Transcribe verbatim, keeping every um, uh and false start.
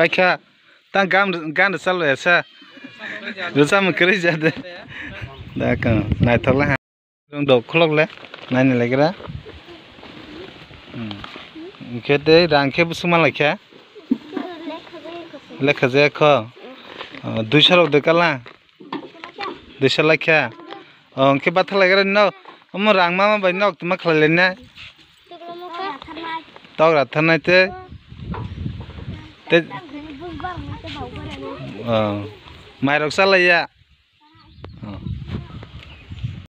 Kha, ta gam, gan rwchalo esa. Rwchamo kwrwi ja de. Da ka, naithok le ha. Rung dok khulok le, naini legra. Hmm. Hwnkhe tei rang khe bwswk man lai kha? Lekha jaya kho. Oh, duisa rok de kala? Duisa lai kha. Oh, hwnkhe bathak lai gra no. Omo rang mama bai nok tuma khlai lai na. Tok ra tharnai te. Te. Oh. Mai rok cha lai ya.